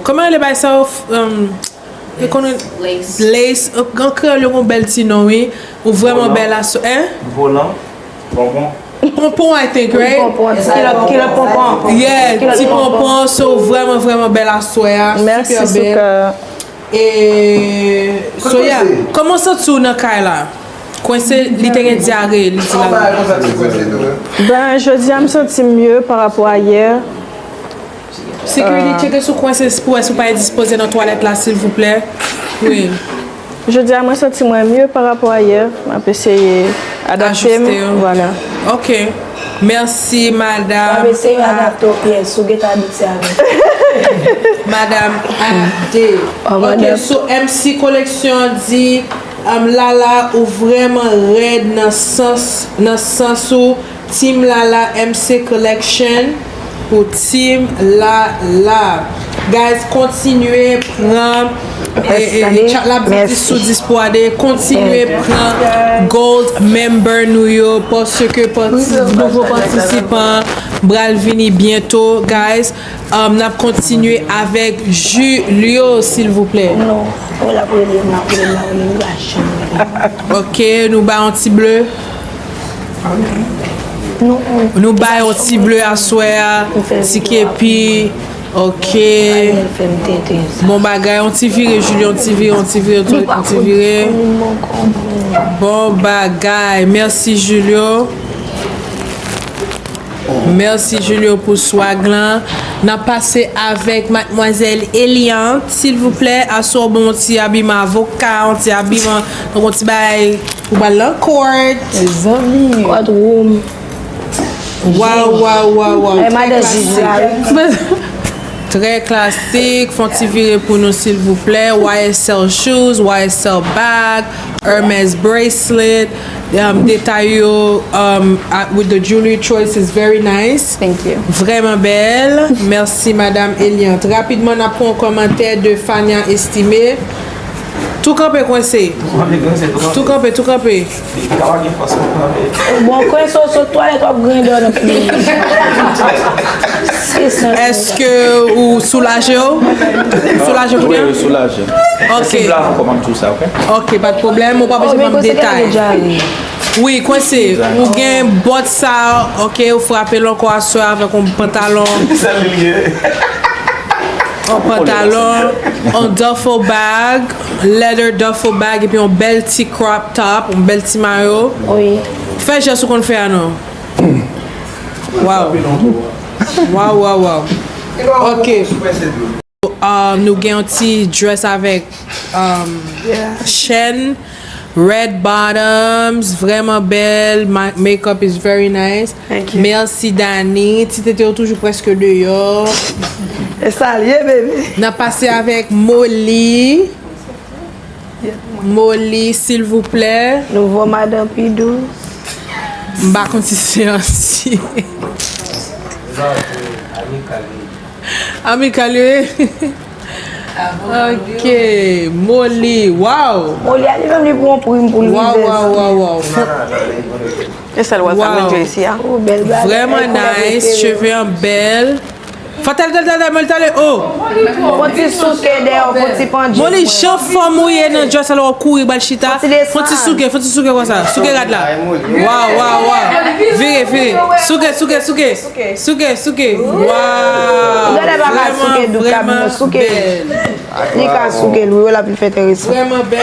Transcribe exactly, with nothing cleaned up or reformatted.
Kòman rele bay sa yo? F- um, yo konnen Lace. Lace. An kreyòl, yo gon bèl ti non, wi. Ou vrèman bèl aswè. Hein? Volan. Bonbon. Ponpon, I think, right? Kilòt, kilòt ponpon. Yeah, ti ponpon. So, vrèman, vrèman bèl aswè a. Mèsi, super bèl. E, so, yeah. Kòman w santi w nan kay la? Kwense, li te gen dyare, li di la. Ben, jodi a, m santi m mye pa rapò a yè. Security, tcheke sou Kwense pou wè si w pa endispoze nan twalèt la, silvouplè. Wi. Jodi a, mwen santi mwen mye pa rapò a yè. M ap eseye adapte m. Ajuste w. Vwala. Ok. Mèsi, madam. W ap eseye adapte w, pyès. Ou gentan abitye avè l. Madam Abde. Ok, so M C Collection di, um, Lala, ou vrèman rèd nan sans, nan sans ou. Team Lala M C Collection pou Team Lala. Guys, kontinye pran, e, e, chat la ap di dis sou dis pou Ade. Kontinye pran gold member nou yo, paske pati-, nouvo patisipan pral vini byento, guys. Um, n ap kontinye avèk Julio, silvouplè. Non, w ap rele m, w ap rele m, w ap rele m, m pa janm rele m. Ok, nou ba yon ti ble. Nou bay yon ti ble aswè a, ti kepi. Ok. Bon bagay, yon ti vire, Julio, yon ti vire, yon ti vire, yon ti vire. Bon bagay, mèsi, Julio. Mèsi, Julio, pou swag lan. N ap pase avèk madmwazèl Eliante, silvouplè. Aswè w ban yon ti abiman avoka, yon ti abiman, yon ti bagay. Ou pral nan court. Mezanmi. Court room. Waw, waw, waw, waw. Trè klasik. Trè klasik. Fè yon ti vire pou nou, silvouplè. Y S L shoes, Y S L bag, Hermes bracelet. Um, detay yo, um, a- with the jewelry choice is very nice. Thank you. Vrèman bèl. Mèsi, Madam Eliante. Rapidman, n ap pran yon kòmantè de Fania Estimé. Tou kanpe, Kwense. Tou kanpe, Kwense, tou kanpe. Tou kanpe, tou kanpe. Li pa gen fòs pou kanpe. Bon, Kwense, w sot twalèt, w ap griyen deyò nan figi. Èske ou soulaje w? Ou soulaje kounye a? Wi, wi, soulaje. Ok. Si w vle ankò, m ap di w sa, ok? Ok, pa de pwoblèm. Ou pa bezwen ban m detay. Wi, Kwense, ou gen bòt sa, ok, ou frape l ankò aswè avèk yon pantalon. Sèl li ye. Yon pantalon, yon duffel bag, leather duffel bag, epi yon bèl ti crop top, yon bèl ti mayo. Wi. Fè jès ou konn fè a non. Waw. Waw, waw, waw. Ok. Um, nou gen yon ti dress avèk, um, chèn, red bottoms, vrèman bèl. My makeup is very nice. Thank you. Mèsi, Dani. Ti tete yo toujou prèske deyò. E sa l ye, baby. N ap pase avèk Molly. Molly, silvouplè. Nouvo madan pi dous. M pa konn si se ansi. Amikal, wi. Ok, Molly, waw. Molly a li menm li pran yon prim pou l rive. Waw, waw, waw, waw. E sèl wè sa mwen jwe isi a. Oh, bèl bagay. Vrèman nice, cheve an bèl. Fò tale, tale, tale, tale, Molly, tale, oh. Fò ti souke dèyè, fò ti pandje. Molly, jan fòm ou ye nan dress la, w ap kouri, bal chita. Fò ti desann. Fò ti souke, fò ti souke konsa. Souke rad la. Waw, waw, waw. Vire, vire. Souke, souke, souke. Souke, souke. Waw. Gade pa ka souke doukab non, souke. Li ka souke l wi, w ap vin fè enteresan. Vrèman bèl.